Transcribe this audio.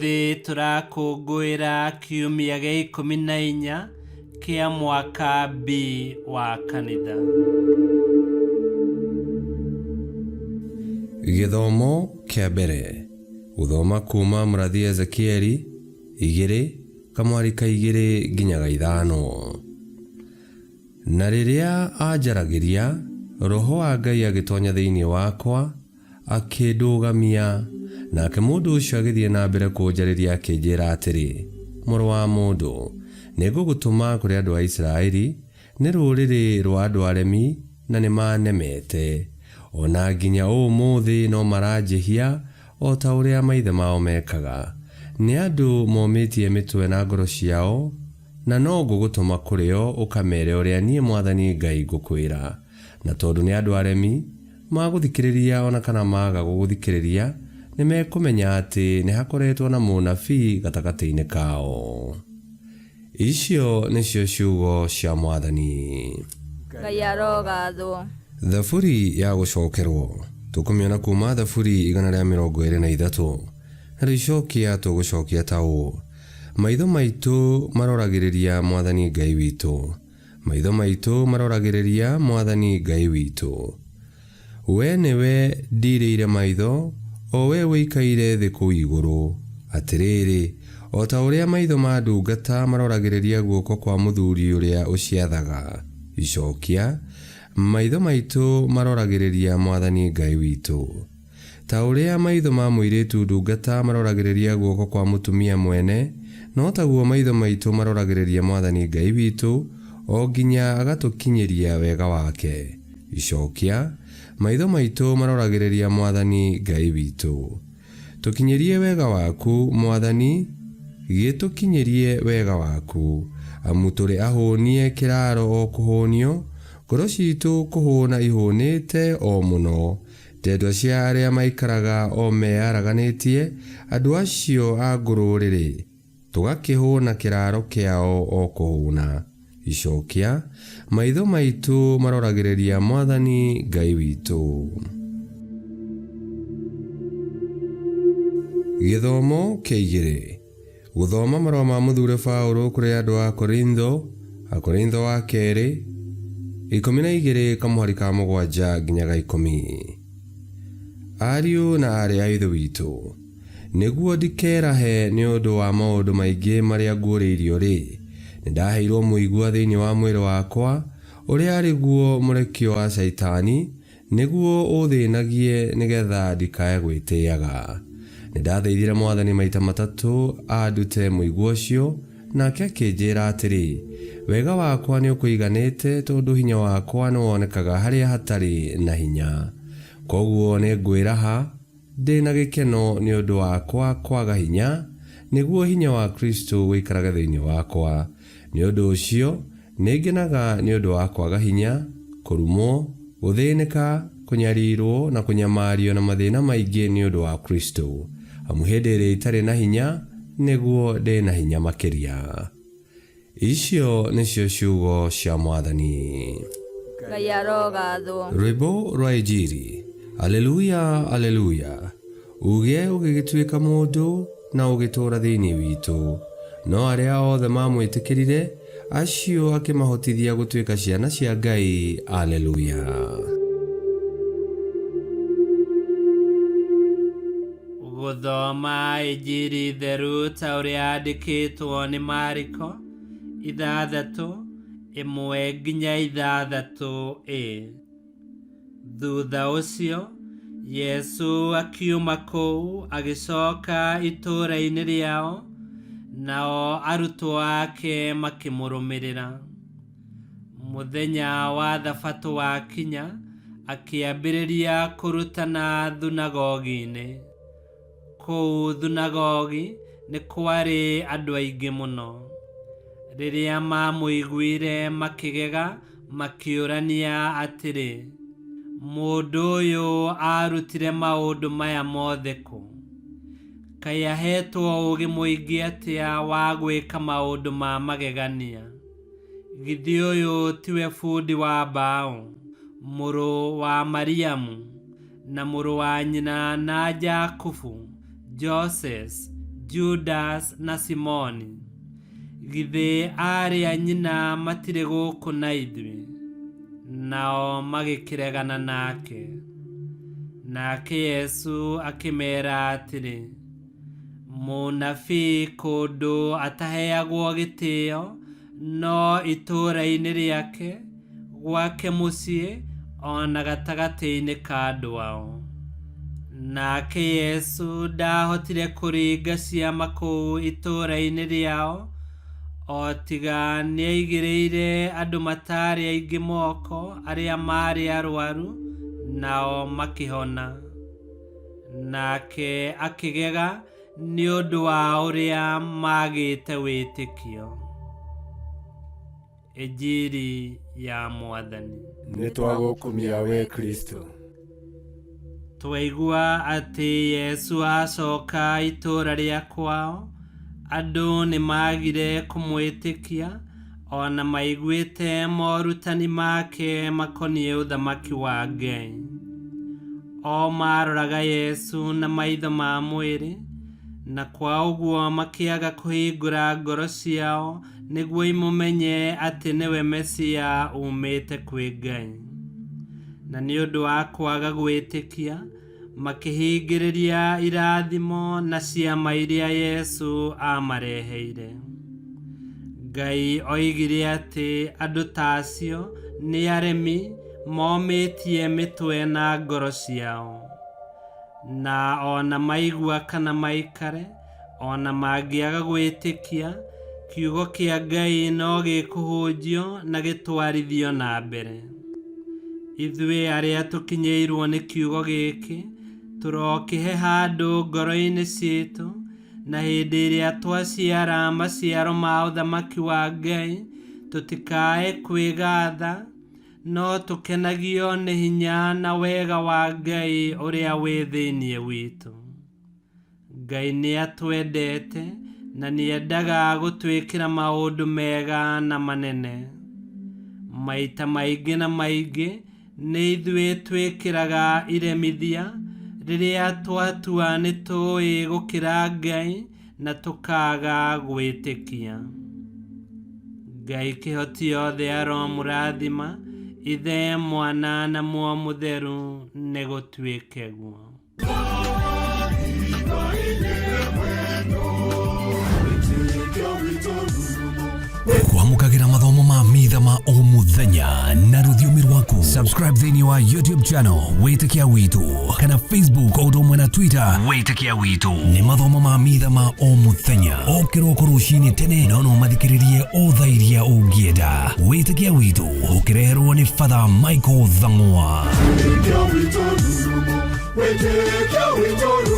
Ũmũthĩ tũrakũngũĩra kiumia gĩa 14 kĩa mwaka B wa kanitha. Gĩthomo kĩa mbere gũthoma kuma mũrathi Ezekieli igĩrĩ kamwari ka igĩrĩ nginya ga ithano. Na rĩrĩa aanjaragĩria, Roho wa Ngai agĩtonya thĩinĩ wakwa, akĩndũgamia. Nake mũndũ ũcio agĩthiĩ na mbere kũnjarĩria akĩnjĩra atĩrĩ, Mũrũ wa mũndũ, nĩngũgũtũma kũrĩ andũ a Isiraeli, nĩ rũrĩrĩ rwa andũ aremi na nĩmanemete. O na nginya ũmũthĩ no maranjĩhia o ta ũrĩa maithe mao mekaga. Nĩ andũ momĩtie mĩtwe na ngoro ciao, na no ngũgũtũma kũrĩ o ũkamere ũrĩa niĩ Mwathani Ngai ngũkwĩra. Na tondũ nĩ andũ aremi, magũthikĩrĩria o na kana maaga gũgũthikĩrĩria, nĩmekũmenya atĩ nĩhakoretwo na mũnabii gatagatĩ-inĩ kao. Icio nĩcio ciugo cia Mwathani. Ngai arogathwo. Thaburi ya gũcokerwo. Tũkũmĩona kuma Thaburi 123. Narĩo icokia tũgũcokia ta ũũ, Maitho maitũ maroragĩrĩria Mwathani Ngai witũ. Maitho maitũ maroragĩrĩria Mwathani Ngai witũ. Wee nĩwe ndiirĩire maitho, o wee ũikaire thĩ kũu igũrũ. Atĩrĩrĩ, o ta ũrĩa maitho ma ndungata maroragĩrĩria guoko kwa mũthuri ũrĩa ũciathaga. Icokia, Maitho maitũ maroragĩrĩria Mwathani Ngai witũ. Ta ũrĩa maitho ma mũirĩtu ndungata maroragĩrĩria guoko kwa mũtumia mwene, no taguo maitho maitũ maroragĩrĩria Mwathani Ngai witũ, o nginya agatũkinyĩria wega wake. Icokia, Maitho maitũ maroragĩrĩria Mwathani Ngai witũ. Tũkinyĩrie wega waku, Mwathani, gĩtũkinyĩrie wega waku. Amu tũrĩ ahũnie kĩraaro o kũhũnio, ngoro ciitũ kũhũna ihũnĩte o mũno. Ndendwa cia arĩa maikaraga o meyaraganĩtie, andũ acio a ngũrũrĩrĩ, tũgakĩhũna kĩraaro kĩao o kũhũna. Icokia, Maitho maitũ maroragĩrĩria Mwathani Ngai witũ. Gĩthomo kĩa igĩrĩ. Gũthoma marũa ma mũthure Paũlũ kũrĩ andũ a Korintho, Akorintho wa kerĩ, 12 kamũhari ka mũgwanja nginya ga ikũmi. Ariũ na aarĩ a Ithe witũ, nĩguo ndikerahe nĩ ũndũ wa maũndũ maingĩ marĩa nguũrĩirio-rĩ, nĩndaheirwo mũigua thĩinĩ wa mwĩrĩ wakwa, ũrĩa arĩ guo mũrekio wa Shaitani, Nĩguo ũũthĩĩnagie nĩ geetha ndikae gwĩtĩĩaga. Nĩndathaithire Mwathani maita matatũ andute mũigua ũcio, nake akĩnjĩĩra atĩrĩ, Wega wakwa nĩũkũiganĩte tondũ hinya wakwa nĩwonekaga harĩa hatarĩ na hinya. Kwoguo nĩngwĩraha ndĩ na gĩkeno nĩ ũndũ wakwa kwaga hinya, nĩguo hinya wa Kristũ ũikarage thĩinĩ wakwa. Nĩ ũndũ ũcio, nĩngenaga nĩ ũndũ wa kwaga hinya, kũrumwo, gũthĩĩnĩka, kũnyariirwo, na kũnyamario na mathĩĩna maingĩ nĩ ũndũ wa Kristũ. Amu hĩndĩ ĩrĩa itarĩ na hinya, nĩguo ndĩ na hinya makĩria. Icio nĩcio ciugo cia Mwathani. Ngai arogathwo. Rwĩmbo rwa Injiri. Aleluya, Aleluya! Uuge ũgĩgĩtuĩka mũndũ na ũgĩtũũra thĩinĩ witũ. No arĩa othe maamwĩtĩkĩrire, acio akĩmahotithia gũtuĩka ciana cia Ngai. Aleluya. Gũthoma Injiri theru ta ũrĩa yandĩkĩtwo nĩ Mariko, ithathatũ, ĩmwe nginya ithathatũ ĩ. Thutha ũcio, Yesu akiuma kũu agĩcoka itũũra-inĩ rĩao, nao arutwo ake makĩmũrũmĩrĩra. Mũthenya wa Thabatũ wakinya, akĩambĩrĩria kũrutana thunagogi-inĩ. Kũu thunagogi nĩ kwarĩ andũ aingĩ mũno. Rĩrĩa maamũiguire makĩgega makĩũrania atĩrĩ, Mũndũ ũyũ aarutire maũndũ maya mothe kũ? Kaĩ aheetwo ũũgĩ mũingĩ atĩa wa gwĩka maũndũ ma magegania? Githĩ ũyũ tiwe bundi wa mbaũ, mũrũ wa Mariamu, na mũrũ wa nyina na Jakubu, Joses, Judas na Simoni? Githĩ aarĩ a nyina matirĩ gũkũ na ithuĩ? Nao magĩkĩregana nake. Nake Yesu akĩmeera atĩrĩ, Mũnabii kũndũ ataheagwo gĩtĩo no itũũra-inĩ rĩake, gwake mũciĩ, o na gatagatĩ-inĩ ka andũ ao. Nake Yesu ndaahotire kũringa ciama kũu itũũra-inĩ rĩao, o tiga nĩaigĩrĩire andũ mataarĩ aingĩ moko arĩa maarĩ arwaru, nao makĩhona. Nake akĩgega nĩ ũndũ wa ũrĩa maagĩte wĩtĩkio. Injiri ya Mwathani. Nĩ twagũkumia we Kristo. Twaigua atĩ Yesu acoka itũũra rĩa kwao, andũ nĩ maagire kũmwĩtĩkia o na maiguĩte morutani make makoniĩ ũthamaki wa Ngai. O maroraga Yesu na maitho ma mwĩrĩ, na kwa ũguo makĩaga kũhingũra ngoro ciao nĩguo imũmenye atĩ nĩwe Mesia umĩte kwĩ Ngai. Na nĩ ũndũ wa kwaga gwĩtĩkia, makĩhingĩrĩria irathimo na ciama iria Yesu aamareheire. Ngai oigire atĩ andũ ta acio nĩ aremi momĩtie mĩtwe na ngoro ciao. Na o na maigua kana maikare, o na mangĩaga gwĩtĩkia, kiugo kĩa Ngai no gĩkũhunjio na gĩtwarithio na mbere. Ithuĩ arĩa tũkinyĩirwo nĩ kiugo gĩkĩ, tũrokĩhe handũ ngoro-inĩ ciitũ, na hĩndĩ ĩrĩa twaciara maciaro ma ũthamaki wa Ngai, tũtikae kwĩgatha, no tũkenagio nĩ hinya na wega wa Ngai ũrĩa wĩ thĩinĩ witũ. Ngai nĩ atwendete na nĩendaga gũtwĩkĩra maũndũ mega na manene. Maita maingĩ na maingĩ nĩ ithuĩ twĩkĩraga iremithia rĩrĩa twatua nĩ tũĩ gũkĩra Ngai na tũkaaga gwĩtĩkia. Ngai kĩhoti yothe aromũrathima, Ithe, Mwana na Muoyo Mũtheru, nĩ gũtuĩke guo. Kwamũkagĩra mathomo ma mitha ma o mũthenya na rũthiomi rwaku. Subscribe thĩinĩ wa YouTube channel Wĩtĩkia Witũ kana Facebook o ũndũ ũmwe na Twitter Wĩtĩkia Witũ. Nĩ mathomo ma mitha ma o mũthenya o kĩroko rũcinĩ tene, no no mathikĩrĩrie o thaa iria ũngĩenda. Wĩtĩkia Witũ ũkĩreherwo nĩ Father Michael Thang'wa. Wĩtĩkia witũ rurumo, wĩtĩkia witũ.